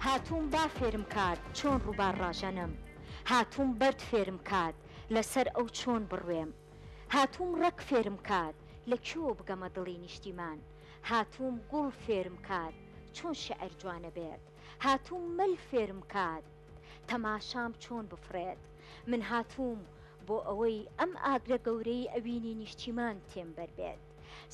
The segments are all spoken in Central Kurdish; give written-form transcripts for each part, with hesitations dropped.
هاتووم با فێرم کات چۆن ڕووبار ڕاژەنم. هاتووم بەرد فێرم کات لەسەر ئەو چۆن بڕوێم. هاتووم ڕەگ فێرم کات لە کوێوە بگەمە دڵی نیشتیمان. هاتووم گوڵ فێرم کات چۆن شیعر جوانە بێت. هاتووم مەل فێرم کات تەماشام چۆن بفڕێت. من هاتووم بۆ ئەوەی ئەم ئاگرە گەورەی ئەوینی نیشتیمان تێم بەر بێت.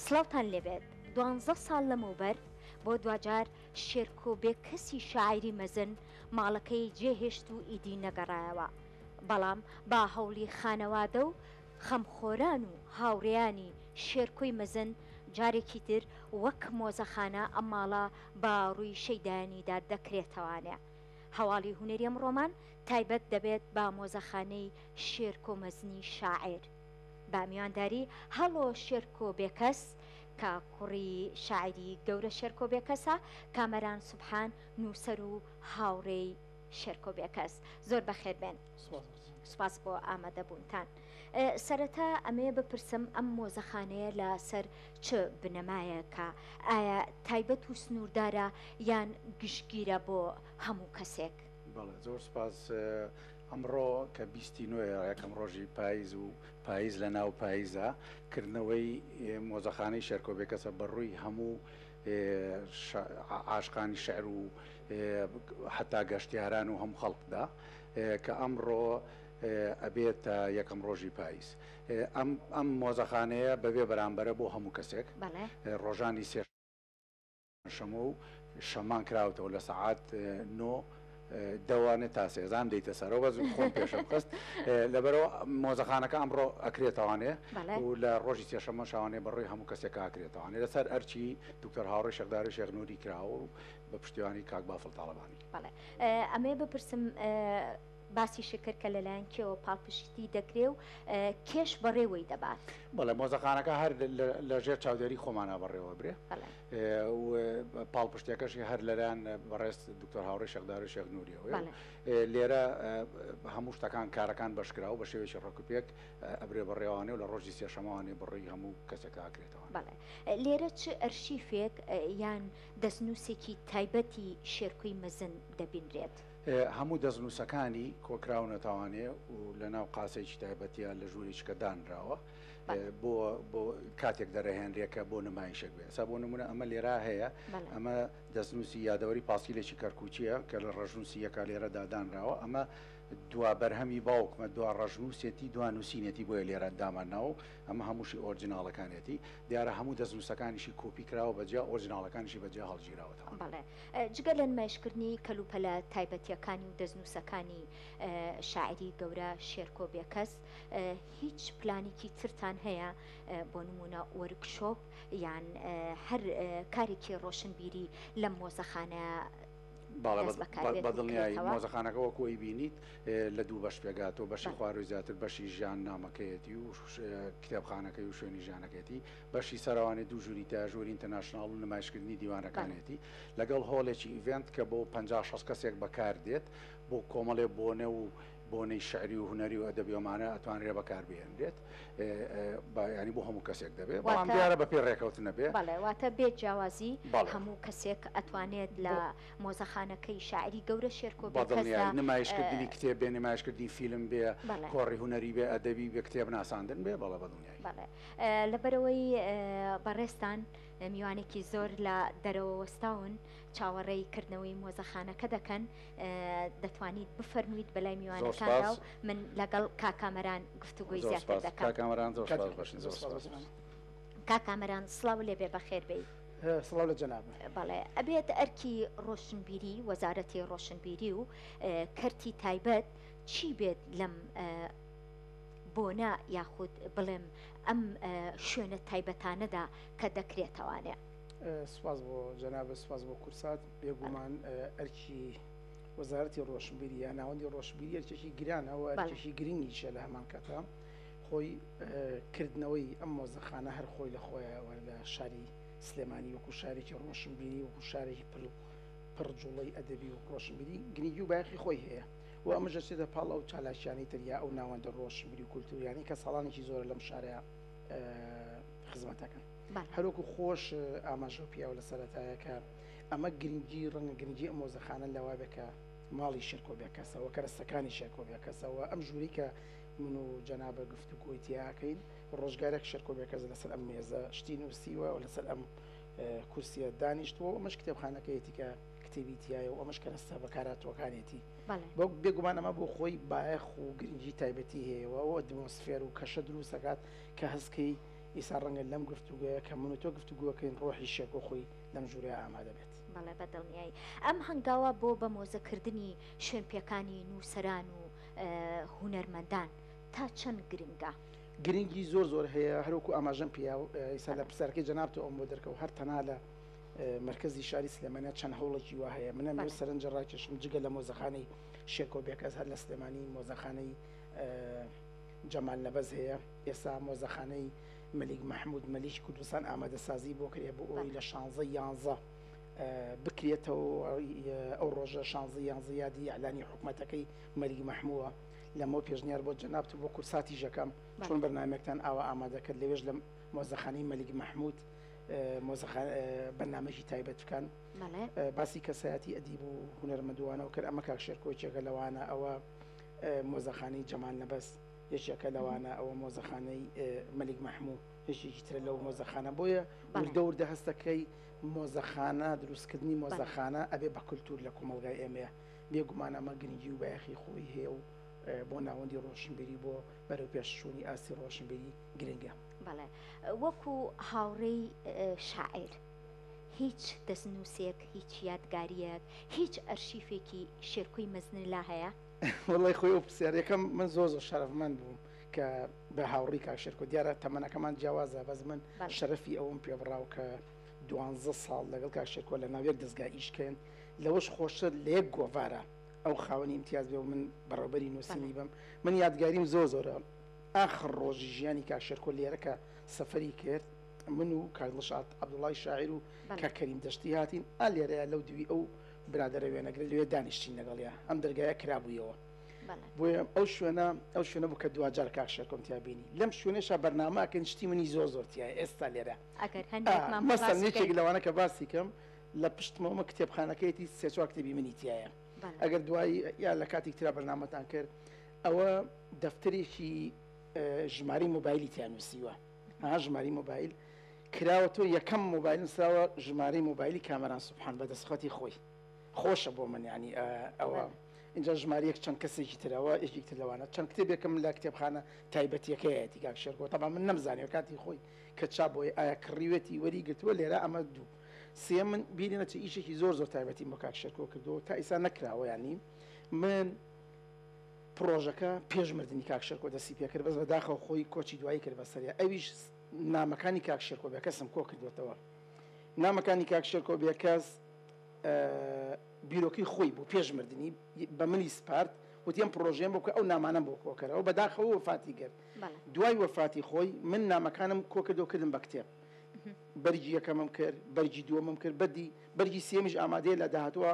سڵاوتان لێبێت. دوانزە ساڵ لەمەوبەر بۆ دواجار شێرکۆ بێکەسی شاعیری مەزن ماڵەکەی جێهێشت و ئیدی نەگەڕایەوە. بەڵام با هەوڵی خانەوادە و خەمخۆران و هاوڕێیانی شێرکۆی مەزن جارێکی تر وەک مۆزەخانە ئەم ماڵە بە ڕووی شەیدایانیدا دەکرێتەوانێ. هەواڵی هونەری ئەمڕۆمان تایبەت دەبێت بە مۆزەخانەی شێرکۆ مەزنی شاعیر بە میوانداری هەڵۆ شێرکۆ بێکەس کە کوڕی شاعیری گەورە شێرکۆ بێکەسە، کامەران سوبحان نووسەر و هاوڕێی شێرکۆ بێکەس. زۆر بەخێر بێن. سوپاس بۆ ئامادەبوونتان. سەرەتا ئەمەیە بپرسم ئەم مۆزەخانەیە لە سەر چ بنەمایەکە؟ ئایا تایبەت و سنووردارە یان گشتگیرە بۆ هەموو کەسێک؟ بەڵێ زۆر سوپاس. ئەمڕۆ کە بیستی نۆیە یەکەم ڕۆژی پایز و پایز لە ناو پایزە کردنەوەی مۆزەخانەی شێرکۆ بێکەسە بە ڕووی هەموو عاشقانی شعر و حەتا گەشتیاران و هەموو خەڵکدا کە ئەمڕۆ ئەبێتە یەکەم ڕۆژی پایز ئەم ئەم مۆزەخانەیە بەبێ بەرامبەرە بۆ هەموو کەسێک ڕۆژانی سێ شەمۆ و شەمان کراوتەوە لە سەعات نۆ دەوانێ تا سێزان دەیتە سەرەوە بەس خۆم پێشم خست لەبەرەوە مۆزەخانەکە ئەمڕۆ ئەکرێتەوانێ و لە ڕۆژی سێشەمە شوانێ بەڕووی هەموو کەسێک ئاکرێتەوانێ لەسەر ئەرچی دکتۆر هاوڕێ شێخداری شێخ نوری کراوە و بە پشتیوانی کاک بافڵ تاڵەبانی. بەڵێ ئەمەیە بپرسم باسیشت کرد کە لەلایەن کێوە پاڵپشتی دەکرێ و کێش بەڕێوەی دەبات؟ بەڵێ مۆزەخانەکە هەر لە ژێر چاودێری خۆمانە بەڕێوە برێ و پاڵپشتەکەشی هەر لەلایەن بەڕێز دکتۆر هاوڕێ شێخدار و شێخ نوریەوە لێرە هەموو شتەکان کارەکان بەشکراوە بە شێوەیەکی ڕێک و پێک ئەبرێ بەڕێوانێ و لە ڕۆژی سێشەمەوانێ بڕی هەموو کەسێک ئاکرێتەوە. بەڵێ لێرە چ ئەرشیفێک یان دەستنووسێکی تایبەتی شێرکۆی مەزن دەبینرێت؟ هەموو دەستنووسەکانی کۆکراونەتەوانێ و لەناو قاسێکی تایبەتیە لە ژوورێکی کە دانراوە بۆ بۆ کاتێک دەرەهێنرێ کە بۆ نمایشێک بێ ئێستا بۆ نمونە ئەمە لێرا هەیە ئەمە دەستنووسی یادەوەری پاسکیلێکی کەرکووکییە کە لە ڕەشنووسی یەکە لێرەدا دانراوە ئەمە دوا بەرهەمی باوکمە دوا ڕەشنووسێتی دوا نووسینێتی بۆیە لێرە دامان ناوە و ئەمە هەمووشی ئۆرجیناڵەکانێتی دیارە هەموو دەستنووسەکانیشی کۆپی کراوە بە جیا ئۆرجیناڵەکانیشی بە جیا هەڵگیراوەتەوە. بەڵێ جگە لە نمایشکردنی کەلوپەلە تایبەتییەکانی و دەستنووسەکانی شاعیری گەورە شێرکۆ بێکەس، هیچ پلانێکی ترتان هەیە بۆ نموونە وۆرکشۆپ یان هەر کارێکی ڕۆشنبیری لەم مۆزەخانە بەڵێ دەست بەکار بێت بە دڵنیایی بکرێتەوە؟ مۆزەخانەکە وەکو ئەیبینیت لە دوو بەش پێکهاتووە، بەشی خوارووی زیاتر بەشی ژیاننامەکەیەتی و کتێبخانەکەی و شوێنی ژیانەکەیەتی، بەشی سەرەوانی دوو ژووری تایە، ژووری international و نمایشکردنی دیوانەکانیەتی، لەگەڵ هۆڵێکی event کە بۆ 50 60 کەسێک بەکار دێت بۆ کۆمەڵێ بۆنە و بۆنەی شعری و هونەری و ئەدەبی ئەمانە ئەتوانرێ بەکار بهێنرێت ینی بۆ هەموو کەسێک دەبێت بەڵام دیارە بە پێی ڕێکەوتن نەبێ. بەڵێ واتە بێ جیاوازی هەموو کەسێک ئەتوانێت لە مۆزەخانەکەی شاعری گەورە شێرکۆ بێکەسدا نمایشکردنی کتێب بێ نمایشکردنی فیلم بێ کۆڕی هونەری بێ ئەدەبی بێ کتێب ناساندن بێ بەڵێ بەدڵنیایی. بەڵێ لەبەرئەوەی بەڕێزتان میوانێکی زۆر لە دەرەوە وەستاون چاوەڕێی کردنەوەی مۆزەخانەکە دەکەن دەتوانیت بفەرموویت بەلای میوانەکاندا و من لەگەڵ کاک کامەران گفتوگۆی زیاتر دەکەم. کاک کامەران زۆر سپاس باشین زۆر سپاس. کاک کامەران سڵاو لێ بێ بەخێر بێی. سڵاو لە جەنابت. بەڵێ ئەبێت ئەرکی ڕۆشنبیری وەزارەتی ڕۆشنبیری و کەرتی تایبەت چی بێت لەم بۆنە یاخود بڵێم ئەم شوێنە تایبەتانەدا کە دەکرێتەوانێ؟ سوپاس بۆ جەنابت، سوپاس بۆ کورسات. بێگومان ئەرکی وەزارەتی ڕۆشنبیری یا ناوەندی ڕۆشنبیری ئەرکێکی گرانە و ئەرکێکی گرنگیشە لە هەمان کاتا خۆی کردنەوەی ئەم مۆزەخانە هەر خۆی لە خۆیەوە لە شاری سلێمانی وەکو شارێکی ڕۆشنبیری وەکو شارێکی پڕ پڕ جوڵەی ئەدەبی و ڕۆشنبیری گرنگی و بایەخی خۆی هەیە و ئەمەش دەچێتە پاڵ ئەو چالاکیانەی تر یا ئەو ناوەندە ڕۆشنبیری و کولتوریانەی کە ساڵانێکی زۆرە لەم شارە خزمەت دەکەن. هەروەکو خۆش ئاماژە پیاوە لە سەرەتایە کە ئەمە گرنگی ڕەنگە گرنگی ئەم مۆزەخانە لەوە بێ کە ماڵی شێرکۆ بێکەسە و کەرەستەکانی شێرکۆ بێکەسە و ئەم ژووری کە من و جەنابە گفتوگۆی تیاکەین ڕۆژگارێک شێرکۆ بێکەس لەسەر ئەم مێزە شتی نووسیوە و لەسەر ئەم کورسیە دانیشتووە و ئەمەش کتێبخانەکەیەتی کە کتێبی تایە و ئەمەش کەرەستە بەکارهاتووەکانێتی. بۆ بێگومان ئەمە بۆ خۆی بایەخ و گرنگی تایبەتی هەیە و ئەو ئەتمۆسفێر و کەشە دروست دەکات کە هەستکەی ئیسا ڕەنگە لەم گفتوگۆیە کە من و تۆ گفتوگۆکەین ڕۆحی شێرکۆ خۆی لەم ژوورەیا ئامادە بێت. بەڵێ بە دڵنیایی ئەم هەنگاوە بۆ بە مۆزەکردنی شوێنپێکانی نووسەران و هونەرمەندان تا چەند گرنگە؟ گرنگی زۆر زۆر هەیە هەروەکو ئاماژەم پێیا ئیسا لە پرسیارەکەی جەنابتەوە ئەوم بۆ دەرکەوت هەر تەنها لە مەرکەزی شاری سلێمانیا چەند هەوڵێکی وا هەیە من ئەمەوێت سەرنج ڕاکێشم جگە لە مۆزەخانەی شێرکۆ بێکەس هەر لە سلێمانی مۆزەخانەی جەمال نەبەز هەیە ئێستا مۆزەخانەی مەلیک مەحمود مەلیکی کوردستان ئامادەسازی بۆ کرێ بۆ ئەوی لە شانزە یانزە بکرێتەوە ئەو ڕۆژە شانزە یانزە یادی ئەلانی حکوومەتەکەی مەلیک مەحمووە لەمەوە پێشنیار بۆ جەنابت و بۆ کورساتی ژەکەم چۆن بەرنمێکتان ئاوا ئامادەکرد لەوێش لە مۆزەخانەی مەلیک مەحمود بەرنامەیەکی تایبەت بکەن باسی کەسایەتی ئەدیب و هونەرمەندوانەوە کرد ئەمە کاک شێرکۆ یەکێکە لەوانە ئەوە مۆزەخانەی جەمال نەبەز یەکێکە لەوانە ئەوە مۆزەخانەی مەلیک مەحموو یەکێکی ترە لەو مۆزەخانە بۆیە وردە وردە هەستەکەی مۆزەخانە دروستکردنی مۆزەخانە ئەبێ بە کولتوور لە کۆمەڵگای ئێمەیە بێگومان ئەمە گرنگی و بایەخی خۆی هەیە و بۆ ناوەندی ڕۆشنبیری بۆ بەرەوپێشچوونی ئاستی ڕۆشنبیری گرنگە. بەڵێ وەکو هاوڕێی شاعیر هیچ دەستنووسێک، هیچ یادگارییەک، هیچ ئەرشیفێکی شێرکۆی مەزنت لا هەیە؟ وەڵای خۆی ئەو پرسیارە یەکەم من زۆر زۆر شەرەفمەند بووم کە بە هاوڕی کاک شێرکۆ دیارە تەمەنەکەمان جیاوازە بەس من شەرەفی ئەوم پێ بڕاو کە دوانزە ساڵ لەگەڵ کاک شێرکۆ لە ناو یەک دەزگا ئیش کەین لەوەش خۆشتر لە یەک گۆڤارە ئەو خاوەنی ئیمتیاز بێ و من بەڕێوبەری نووسینی بم من یادگاریم زۆر زۆرە ئاخر ڕۆژی ژیانی کاک شێرکۆ لێرە کە سەفەری کرد من و کاک دڵشاد عەبدوڵای شاعیر و کاک کەریم دەشتی هاتین ئا لێرەیە لەو دوی ئەو برادەرە وێنەگرە لەوێ دانیشتین لەگەڵیا ئەم دەرگایە کرابوویەوە بۆیە ئەو شوێنە ئەو شوێنە بوو کە دواجار کاک شێرکۆم تیا بینی لەم شوێنەشا بەرنامەکەن شتی منی زۆر زۆر تایە ئێستا لێرە ئەگەر هەندێکمان مەسەن یەکێک لەوانە کە باسی کەم لە پشتمەوە کتێبخانەکەیەتی سێ چوار کتێبی منی تایە ئەگەر دوایی یا لە کاتێک ترا بەرنامەتان کرد ئەوە دەفتەرێکی ژمارەی مۆبایلی تیا نووسیوە ها ژمارەی مۆبایل کراوە تۆ یەکەم مۆبایل نووسراوە ژمارەی مۆبایلی کامەران سوبحان بە دەستخەتی خۆی خۆشە بۆ من ینی ئەوە اینجا ژمارەیەک چەند کەسێکی ترەوە یەکێک تر لەوانە چەند کتێبێکم لە کتێبخانە تایبەتیەکەیەتی کاک شێرکۆ تەبا من نەمزانیوە کاتی خۆی کە چا بۆی ئایا کڕیوێتی وەری گرتووە لێرە ئەمە دوو سێ من بیری نەچێ ئیشێکی زۆر زۆر تایبەتیم بۆ کاک شێرکۆ کردووە تا ئیسا نەکراوە ینی من پڕۆژەکە پێش مردنی کاک شێرکۆ دەستی پێکرد، بەس بەداخەوە خۆی کۆچی دوایی کرد بەسەریا، ئەویش نامەکانی کاک شێرکۆ بێکەسم کۆ کردوێتەوە. نامەکانی کاک شێرکۆ بێکەس بیرۆکەی خۆی بوو پێش مردنی بە منی سپارد وتی ئەم پڕۆژەیەم بۆ بکە ئەو نامانەم بۆ کۆکەرەوە بەداخەوە وەفاتی کرد دوای وەفاتی خۆی من نامەکانم کۆکردەوە کردم بە کتێب بەرگی یەکەمم کرد بەرگی دووەمم کرد بەدی بەرگی سێمیش ئامادەیە لە داهاتووە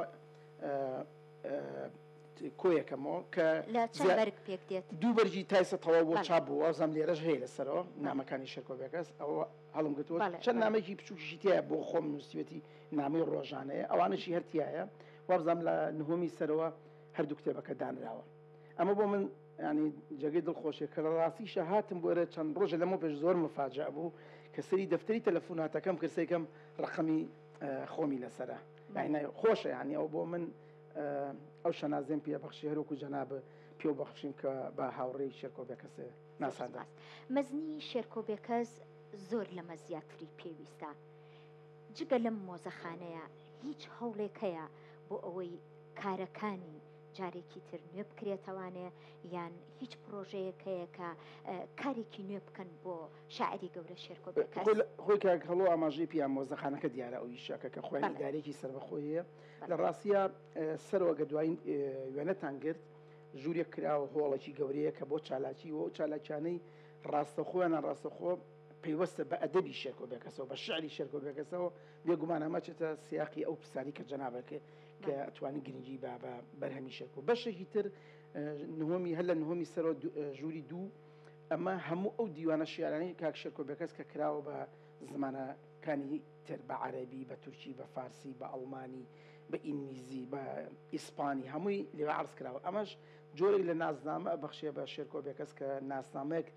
کۆیەکەمەوە کە لە چەند بەرگ پێک دێت؟ دوو بەرگی تایسە تەواو بۆ چاپ بوو وازم لێرەش هەیە لەسەرەوە نامەکانی شێرکۆ بێکەس ئەوە هەڵم گرتووە چەند نامێکی بچووکیشی تایە بۆ خۆم نووسیوێتی نامەی ڕۆژانەیە ئەوانەشی هەر تایە وابزانم لە نهۆمی سەرەوە هەردوو کتێبەکە دانراوە ئەمە بۆ من ینی جێگەی دڵخۆشیە کە لە ڕاستیشە هاتم بۆ ئێرە چەند ڕۆژە لەمە پێش زۆر مفاجە بوو کە سەری دەفتەری تەلەفۆناتەکەم کرد سەیرکەم ڕقەمی خۆمی لەسرە خۆشە ینی ئەو بۆ من ئەو شانازیەم پێ بەخشی هەروەکو جەنابت پێو بەخشیم کە بە هاوڕێی شێرکۆ بێکەسێ ناساندم. مەزنی شێرکۆ بێکەس زۆر لەمە زیاتری پێویستە. جگە لەم مۆزەخانەیە هیچ هەوڵێک هەیە بۆ ئەوەی کارەکانی جارێکی تر نوێ بکرێتەوانێ یان هیچ پرۆژەیەک هەیە کە کارێکی نوێ بکەن بۆ شاعری گەورە شێرکۆ بێکەس؟ خۆی کاک هەڵۆ ئاماژەی پێیا مۆزەخانەکە دیارە ئەو ئیشەکە کە خۆیان ئیدارەیەکی سەربەخۆی هەیە لە ڕاستیا سەرەوە گە دوایین وێنەتان گرت ژوورێک کراوە هۆڵێکی گەورەیە کە بۆ چالاکی و ئەو چالاکیانەی ڕاستەخۆ یان ناڕاستەخۆ پەیوەستە بە ئەدەبی شێرکۆ بێکەسەوە بە شعری شێرکۆ بێکەسەوە بێگومان ئەمە چێتە سیاقی ئەو پرسیاری کە جەنابەکە کە ئەتوانی گرنگی بە بە بەرهەمی شێرکۆ بەشێکی تر نهۆمی هەر لە نهۆمی سەرەوە ژووری دوو ئەمە هەموو ئەو دیوانە شیعرانەی کاک شێرکۆ بێکەس کە کراوە بە زمانە. زمانەکانی تر بە عەرەبی، بە تورکی، بە فارسی، بە ئەڵمانی، بە ئینگلیزی، بە ئیسپانی هەمووی لەوێ عەرز کراوە. ئەمەش جۆرێک لە نازنامە ئەبەخشێ بە شێرکۆ بێکەس کە ناسنامەیەک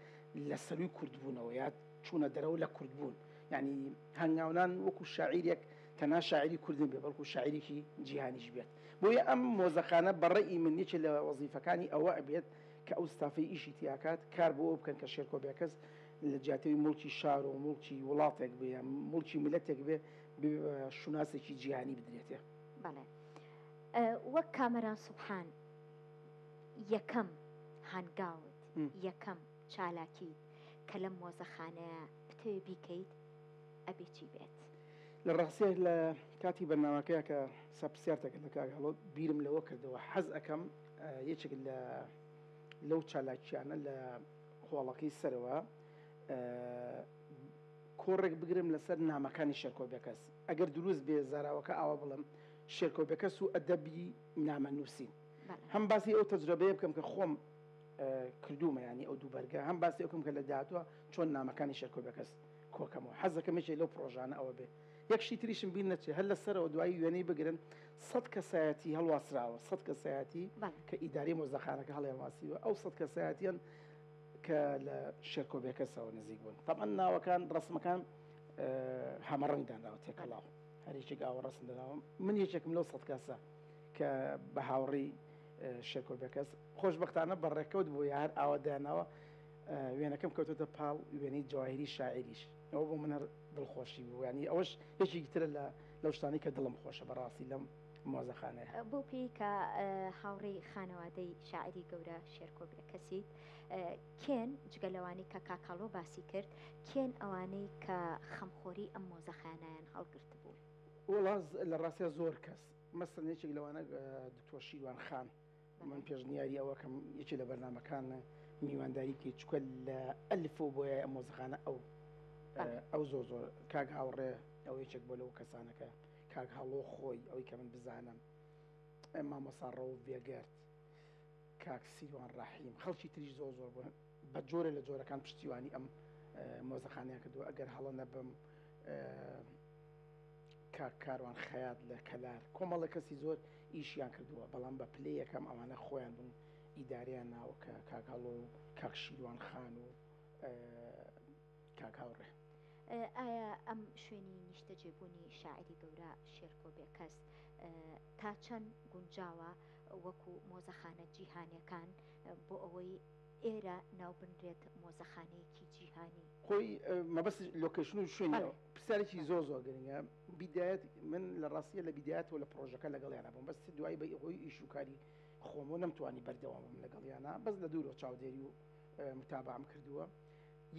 لە سەرووی کوردبوونەوە یا چوونە دەرەوە لە کوردبوون. یانی هەنگاونان وەکوو شاعیرێک تەنها شاعیری کورد نەبێ بەڵکوو شاعیرێکی جیهانیش بێت. بۆیە ئەم مۆزەخانە بە ڕەئی من یەکێ لە وەزیفەکانی ئەوە ئەبێت کە ئەو ستافەی ئیشی تیاکات کار بۆ ئەوە بکەن کە شێرکۆ بێکەس لە جیاتەوەی موڵکی شار و موڵکی وڵاتێک بێ یان موڵکی میللەتێک بێ ببێ بە شوناسێکی جیهانی بدرێتێ. بەڵێ وەک کامەران سوبحان یەکەم هەنگاوت، یەکەم چالاکیت کە لەم مۆزەخانەیە بتەوێ بیکەیت ئەبێ چی بێت؟ لە ڕاستیا لە کاتی بەرنامەکەیا کە سا پرسیارتە کرد لە کاک هەڵۆ بیرم لەوە کردەوە حەز ئەکەم یەکێک لە لەو چالاکیانە لە هۆڵەکەی سەرەوە کۆڕێک بگرم لەسەر نامەکانی شێرکۆ بێکەس ئەگەر دروست بێ زاراوەکە ئاوا بڵێم شێرکۆ بێکەس و ئەدەبی نامە نووسین هەم باسی ئەو تەجرەبەیە بکەم کە خۆم کردوومە ینی ئەو دوو بەرگە هەم باسی ئەوکەم کە لە داهاتوە چۆن نامەکانی شێرکۆ بێکەس کۆکەمەوە حەزەکەم یەکێک لەو پڕۆژانە ئەوە بێ یەک شتی تریشم بیر نەچێ هەر لە سەرەوە دوایی وێنەی بگرن سەد کەسایەتی هەڵواسراوە سەد کەسایەتی کە ئیداری مۆزەخانەکە هەڵیانواسیوە ئەو سەد کەسایەتیان کە لە شێرکۆ بێکەسەوە نزیک بوون تەبعەن ناوەکان ڕسمەکان هەمەڕەنگ دانراوە تێکەڵاو هەر یەکێک ئاوە ڕسم دەناوە من یەکێکم لەو سەد کەسە کە بە هاوڕێی شێرکۆ بێکەس خۆشبەختانە بە ڕێکەوت بوو یا هەر ئاوا دایانناوە وێنەکەم کەوتۆتە پاڵ وێنەی جەواهیری شاعیریش ئەوە بۆ من هەر دڵخۆشی بوو ینی ئەوەش یەکێکی ترە لە لەو شتانەی کە دڵم خۆشە بەڕاستی لەم مۆزەخانەیە. بەو پێی کە هاوڕێی خانەوادەی شاعیری گەورە شێرکۆ بێکەسیت، کێن جگە لەوانەی کە کاک هەڵۆ باسی کرد، کێن ئەوانەی کە خەمخۆری ئەم مۆزەخانەیان هەڵگرتبوو؟ وەڵا لە ڕاستیا زۆر کەس، مەسەلەن یەکێک لەوانە دکتۆر شیروان خان، من پێشنیاری ئەوە کەم یەکێ لە بەرنامەکان میوانداری بکەیت چکە لە ئەلف و بۆیە ئەم مۆزەخانە ئەو ئەو زۆر زۆر کاک هاوڕێ ئەو یەکێک بۆ لەو کەسانەکە کاک هەڵۆ خۆی ئەوەی کە من بزانم مامۆسا ڕەوف بێگەرد کاک سیروان ڕەحیم خەڵکی تریش زۆر زۆر بوون بە جۆرە لە جۆرەکان پشتیوانی ئەم مۆزەخانەیان کردووە ئەگەر هەڵە نەبم کاک کاروان خەیات لە کەلار کۆمەڵە کەسی زۆر ئیشیان کردووە بەڵام بە پلەی یەکەم ئەوانە خۆیان بوون ئیدارەیان ناوە کە کاک هەڵۆ و کاک شیروان خان و کاک هاوڕێ. ئایا ئەم شوێنی نیشتەجێبوونی شاعیری گەورە شێرکۆ بێکەس تا چەند گونجاوە وەکو مۆزەخانە جیهانیەکان بۆ ئەوەی ئێرە ناوبنرێت مۆزەخانەیەکی جیهانی؟ خۆی مەبەست لۆکەیشن و شوێنی پرسیارێکی زۆر زۆر گرنگە بیدایەت من لە ڕاستیە لە بیدایەتەوە لە پرۆژەکە لەگەڵیانە بووم بەس دوایی بە هۆی ئیش و کاری خۆمەوە نەمتوانی بەردەوام بم لەگەڵیانە بەس لە دوورەوە چاودێری و متابعەم کردووە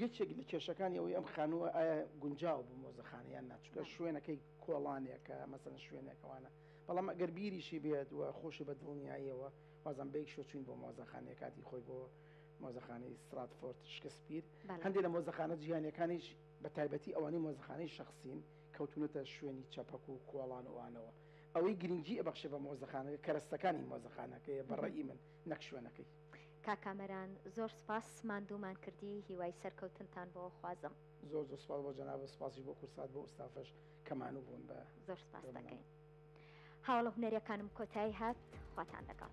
یەکێک لە کێشەکانی ئەوەی ئەم خانووە ئایا گونجاوە بۆ مۆزەخانە یان نا چونکە شوێنەکەی کۆڵانێکە مەسەن شوێنێکەوانە بەڵام ئەگەر بیریشی بێت و خۆشی بە دڵنیاییەوە وازم بەیک شۆ چوین بۆ مۆزەخانەیە کاتی خۆی بۆ مۆزەخانەی ستراتفۆرد شکسپیر هەندێک لە مۆزەخانە جیهانیەکانیش بە تایبەتی ئەوانەی مۆزەخانەی شەخسین کەوتونەتە شوێنی چەپەک و کۆڵان و ئەوانەوە. ئەوەی گرنگی ئەبەخشێ بە مۆزەخانەکە کەرەستەکانی مۆزەخانەکەیە بە ڕەئی من نەک شوێنەکەی. کاک کامەران زۆر سوپاس ماندوومان کردی هیوای سەرکەوتنتان بۆ خوازم. زۆر زۆر سوپاس بۆ جەنابت سوپاسیش بۆ کورسات بۆ ئوستافەش کە مانوو بوون بە زۆر سوپاست دەکەین. هاوەڵە هونەریەکانم کۆتایی هات خواتان لەگەڵ.